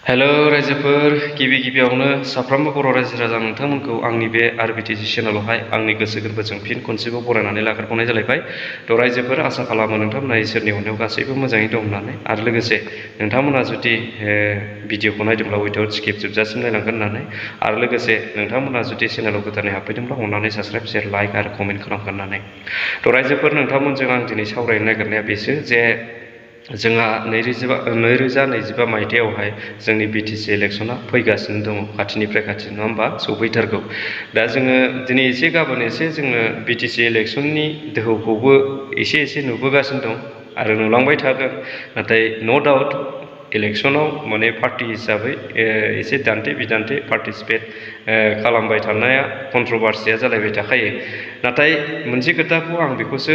हेल' रायजोफोर गिबियावनो साफ्रोमबो बर' रायजो राजा नोंथांमोनखौ आंनि बे आरबिटिसि चेनेलावहाय आंनि गोसो गोरबोजों फिन खनसेबाव बरायनानै लाग्रोबावनाय जालायबाय। थ' रायजोफोर आसा खालामो नोंथांमोना इसोरनि अननायाव गासैबो मोजाङै दं होननानै आरो लोगोसे नोंथांमोना जुदि भिडिअखौ नायदोंब्ला उइदाउट स्किप जोबजासिम नायलांगोन होननानै आरो लोगोसे नोंथांमोना जुदि चेनेलाव गोदानै हाबफैदोंब्ला अननानै साबस्क्राइब शेयार लाइक आरो कमेन्ट खालामगोन होननानै। थ' रायजोफोर नोंथांमोनजों आं दिनै सावरायनो नागिरनाया बेसो जे जोंहा 2025 मायथाइयावहाय जोंनि बिटिसि इलेक्सना फैगासिनो दङ, खाथिनिफ्राय खाथि नङा होमबा, सौफैथारगौ। दा जोङो दिनै एसे गाबोन एसे जोङो बिटिसि इलेक्सननि दोहौखौबो एसे नुबोगासिनो दं आरो नुलांबाय थागोन। नाथाय न' डाउट इलेक्सनाव माने पार्टि हिसाबै एसे दान्थे बिदान्थे पार्टिसिपेट खालामबाय थानाया कन्ट्रभार्सिया जालायबाय थाखायो। नाथाय मोनसे खोथाखौ आं बेखौसो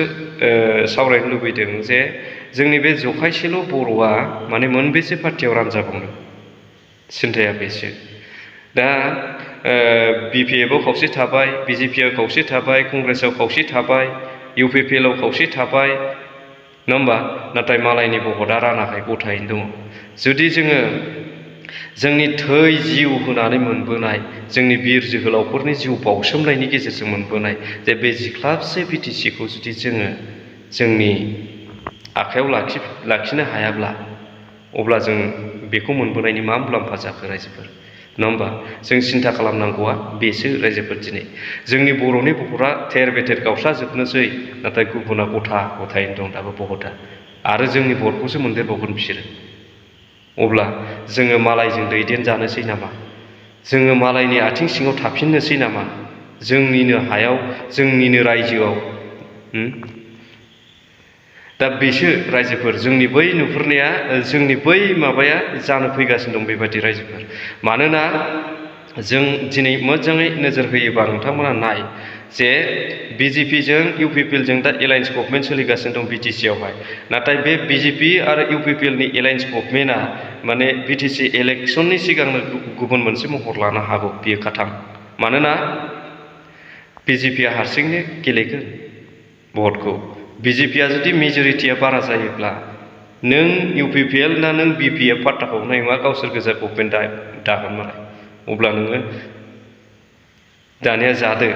सावरायनो लुबैदों जे जोंनि बे जखायसेल' बर'आ माने मोनबेसे पार्टियाव रानजाबावनो, सिन्थाया बेसो। दा BPF आव खावसे थाबाय, BJP आव खावसे थाबाय, कंग्रेसआव खावसे थाबाय, UPPL आव खावसे थाबाय, नङा होमबा? नाथाय मालायनि भटआ रानाखै, गथायैनो दङ। जुदि जोङो जोंनि थै जिउ होनानै मोनबोनाय, जोंनि बिर जोहोलावफोरनि जिउ बाउसोमनायनि गेजेरजों मोनबोनाय जे बे जिख्लाबसे बिटिसिखौ जुदि जोङो जोंनि आखायाव लाखिनो हायाब्ला अब्ला जों बेखौ मोनबोनायनि मा मुलाम्फा जाखो रायजोफोर, नङा होमबा? जों सिन्था खालामनांगौआ बेसो रायजोफोर। दिनै जोंनि बर'नि भटआ थेर बेथेर गावस्राजोबनोसै, नाथाय गुबुना गथायैनो दं दाबो भटआ, आरो जोंनि भटखौसो मोनदेरबावगोन बिसोरो। अब्ला जोङो मालायजों दैदेनजानोसै नामा? जोङो मालायनि आथिं सिङाव थाफिननोसै नामा? जोंनिनो हायाव, जोंनिनो रायजोआव। दा बेसो रायजोफोर, जोंनि बै नुहुरनाया, जोंनि बै माबाया जानो फैगासिनो दं बेबायदि रायजोफोर। मानोना जों दिनै मोजाङै नोजोर होयोबा नोंथांमोना नाय जे BJPजों UPPLजों दा एलायन्स गभर्नमेन्ट सोलिगासिनो दं बिटिसिआवहाय। नाथाय बे BJP आरो UPPLनि एलायन्स गभर्नमेन्टआ माने बिटिसि इलेक्सननि सिगांनो गुबुन मोनसे महर लानो हागौ, बियो खाथां। मानोना BJPआ हारसिंनो गेलेगोन भटखौ। BJPआ जुदि मेजरिटिया बारा जायोब्ला नों UPPL ना नों BPF पात्ताखौ होनाय नङा, गावसोर गोजा गभर्नमेन्ट दागोन मालाय। अब्ला नोङो दानिया जादो,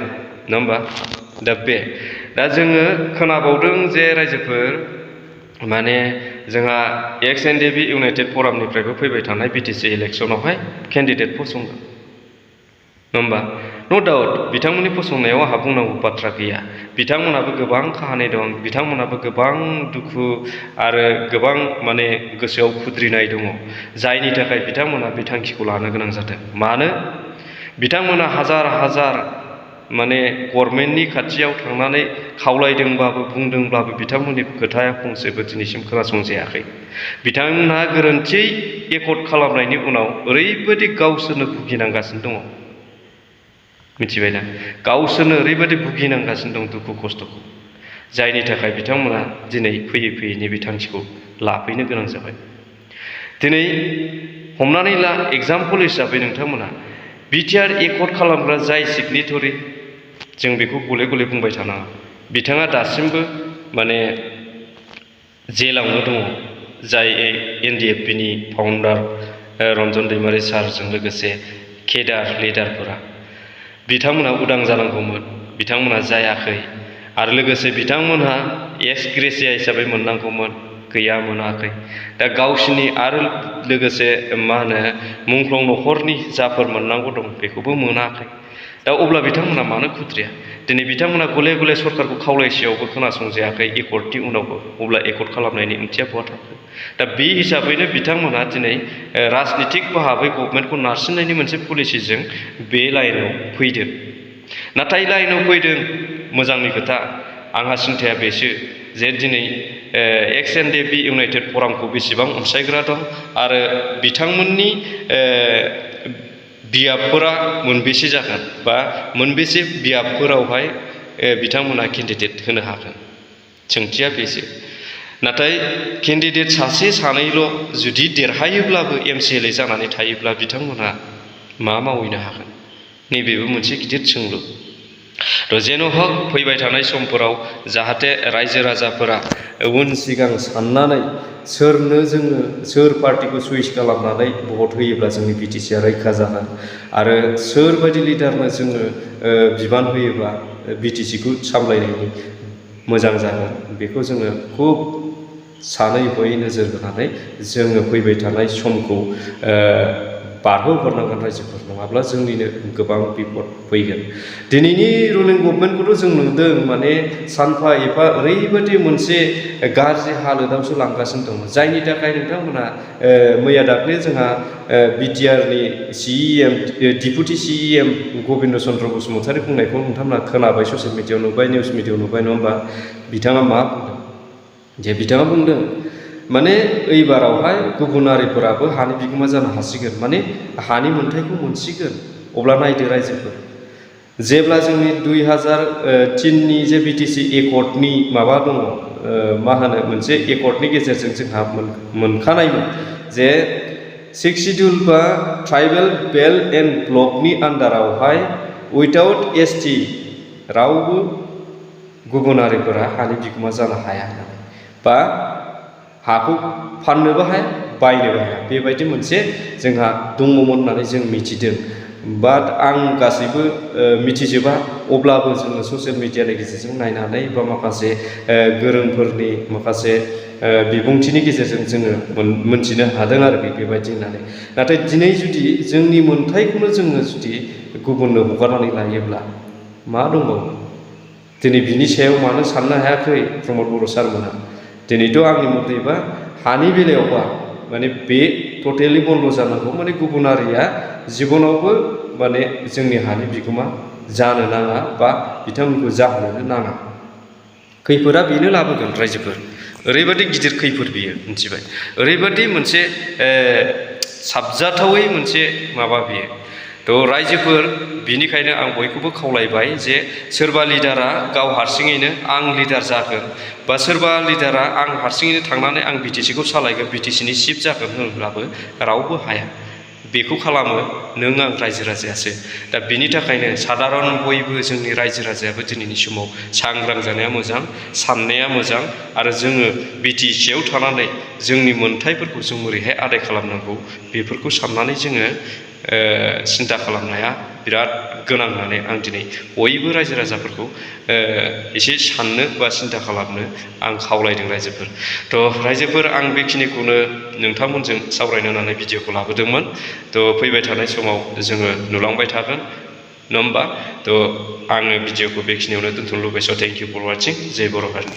नङा होमबा? दा जोङो खोनाबावदों जे रायजोफोर माने जोंहा XNDP इउनाइटेड फरामनिफ्रायबो फैबाय थानाय बिटिसि इलेक्सनावहाय केन्डिडेट फसंगोन, नङा होमबा? न' डाउट बिथांमोननि फसंनायाव आंहा बुंनांगौ बाथ्रा गैया। बिथांमोनहाबो गोबां काहानि दं, बिथांमोनहाबो गोबां दुखु आरो गोबां माने गोसोआव खुद्रिनाय दङ, जायनि थाखाय बिथांमोनहा बे थांखिखौ लानो गोनां जादों। मानो? बिथांमोना हाजार माने गभर्नमेन्टनि खाथियाव थांनानै खावलायदोंबाबो बुंदोंब्लाबो बिथांमोननि खोथाया फंसेबो दिनैसिम खोनासंजायाखै। बिथांमोनहा गोरोन्थि एकर्ड खालामनायनि उनाव ओरैबायदि गावसोरनो भुगिनांगासिनो दङ, मिथिबायना? गावसोरनो ओरैबायदि भुगिनांगासिनो दं दुखु खस्थ'खौ, जायनि थाखाय बिथांमोना दिनै फैयै नैबे थांखिखौ लाफैनो गोनां जाबाय। दिनै हमनानै ला एग्जाम्पल हिसाबै नोंथांमोना बिटिआर एकर्ड खालामग्रा जाय सिगनेटरि, जों बेखौ गले बुंबाय थानाङा, बिथाङा दासिमबो माने जेलावनो दङ। जाय NDFBनि फाउन्डार रन्जन दैमारि सारजों लोगोसे केडार लिडारफोरा, बिथांमोनहा उदां जानांगौमोन, बिथांमोनहा जायाखै। आरो लोगोसे बिथांमोनहा एक्स ग्रेसिया हिसाबै मोननांगौमोन, गैया, मोनाखै। दा गावसिनि आरो लोगोसे मा होनो मुंख्लं न'खरनि जाफोर मोननांगौ दं बेखौबो मोनाखै। दा अब्ला बिथांमोना मानो खुद्रिया? दिनै बिथांमोना गले सरकारखौ खावलायसेयावबो खोनासंजायाखै एकर्डनि उनावबो, अब्ला एकर्ड खालामनायनि ओंथिया बहा थाखो? दा बे हिसाबैनो बिथांमोना दिनै राजनितिक भाबै गभर्नमेन्टखौ नारसिननायनि मोनसे पलिसिजों बे लाइनाव फैदों। नाथाय लाइनाव फैदों मोजांनि खोथा, आंहा सिन्थाया बेसो जे दिनै XNDP इउनाइटेड फरामखौ बेसेबां अनसायग्रा दं आरो बिथांमोननि बियाबफोरा मोनबेसे जागोन, बा मोनबेसे बियाबफोरावहाय बिथांमोना केन्डिडेट होनो हागोन, सोंथिया बेसो। नाथाय केन्डिडेट सासे सानैल' जुदि देरहायोब्लाबो MCLA जानानै थायोब्ला बिथांमोनहा मा मावहैनो हागोन? नैबेबो मोनसे गिदिर सोंलु। जेन' हक फैबाय थानाय समफोराव जाहाथे रायजो राजाफोरा उन सिगां साननानै सोर पार्टिखौ सुइस खालामनानै भट होयोब्ला जोंनि बिटिसिआ रैखा जागोन आरो सोरबायदि लिडारनो जोङो बिबान होयोब्ला बिटिसिखौ सामलायनायनि मोजां जागोन बेखौ जोङो खुब सानै हयै नोजोर होनानै जोङो फैबाय थानाय समखौ बारहोहरनांगोन रायजोफोर नङाब्ला जोंनिनो गोबां बिपद फैगोन। दिनैनि रुलिं गभर्नमेन्टखौथ' जों नुदों माने सानफा एफा ओरैबायदि मोनसे गाज्रि हालोदावसो लांगासिनो दङ जायनि थाखाय नोंथांमोना मैया दाख्लै जोंहा बिटिआरनि डिपुटि CEM गबिन्द चन्द्र बसुमतारी बुंनायखौ नोंथांमोना खोनाबाय ससियेल मिडियायाव नुबाय निउस मिडियायाव नुबाय नङा होमबा बिथाङा मा बुंदों जे बिथाङा बुंदों माने एबारावहाय गुबुनारिफोराबो हानि बिगोमा जानो हासिगोन माने हानि मोन्थायखौ मोनसिगोन। अब्ला नायदो रायजोफोर जेब्ला जोंनि 2003नि जे बिटिसि एकर्डनि माबा दङ मा होनो मोनसे एकर्डनि गेजेरजों जोंहा मोनखानायमोन जे 6 शिड्युल बा ट्राइबेल बेल्ट एन्ड ब्लकनि आन्डारावहाय उइदाउट ST रावबो गुबुनारिफोरा हानि बिगोमा जानो हाया बा हाखौ फाननोबो हाया बायनोबो हाया बेबायदि मोनसे जोंहा दङमोन होननानै जों मिथिदों। बाट आं गासैबो मिथिजोबा अब्लाबो जोङो ससियेल मिडियानि गेजेरजों नायनानै बा माखासे गोरोंफोरनि माखासे बिबुंथिनि गेजेरजों जोङो मोनथिनो हादों आरो बेबायदि होननानै। नाथाय दिनै जुदि जोंनि मोन्थायखौनो जोङो जुदि गुबुननो हगारनानै लायोब्ला मा दंबावो दिनै बिनि सायाव मानो साननो हायाखै प्रमद बर' सारमोनहा दिनैथ' आंनि मथेबा हानि बेलायावबा माने बे टटेलि बन्द जानांगौ माने गुबुनारिया जिबनावबो माने जोंनि हानि बिगोमा जानो नाङा बा बिथांमोनखौ जाहोनो नाङा। खैफोदा बेनो लाबोगोन रायजोफोर ओरैबायदि गिदिर खैफोद बियो मिथिबाय ओरैबायदि मोनसे साबजाथावै मोनसे माबा बियो थ' रायजोफोर बिनिखायनो आं बयखौबो खावलायबाय जे सोरबा लिडारा गाव हारसिङैनो आं लिडार जागोन बा सोरबा लिडारा आं हारसिङैनो थांनानै आं बिटिसिखौ सालायगोन बिटिसिनि चिफ जागोन होनब्लाबो रावबो हाया बेखौ खालामो नों आं रायजो राजायासो। दा बिनि थाखायनो सादारन बयबो जोंनि रायजो राजायाबो दिनैनि समाव सांग्रां जानाया मोजां साननाया मोजां आरो जोङो बिटिसिआव थानानै जोंनि मोन्थायफोरखौ जों बोरैहाय आदाय खालामनांगौ बेफोरखौ साननानै जोङो सिन्था खालामनाया बिराद गोनां होननानै आं दिनै बयबो रायजो राजाफोरखौ एसे साननो बा सिन्था खालामनो आं खावलायदों रायजोफोर। थ' रायजोफोर आं बेखिनिखौनो नोंथांमोनजों सावरायनो होननानै भिडिअखौ लाबोदोंमोन। थ' फैबाय थानाय समाव जोङो नुलांबाय थागोन नङा होमबा थ' आङो भिडिअखौ बेखिनियावनो दोनथ'नो लुबैसो। थेंक इउ फर वाचिं जय बर' हारि।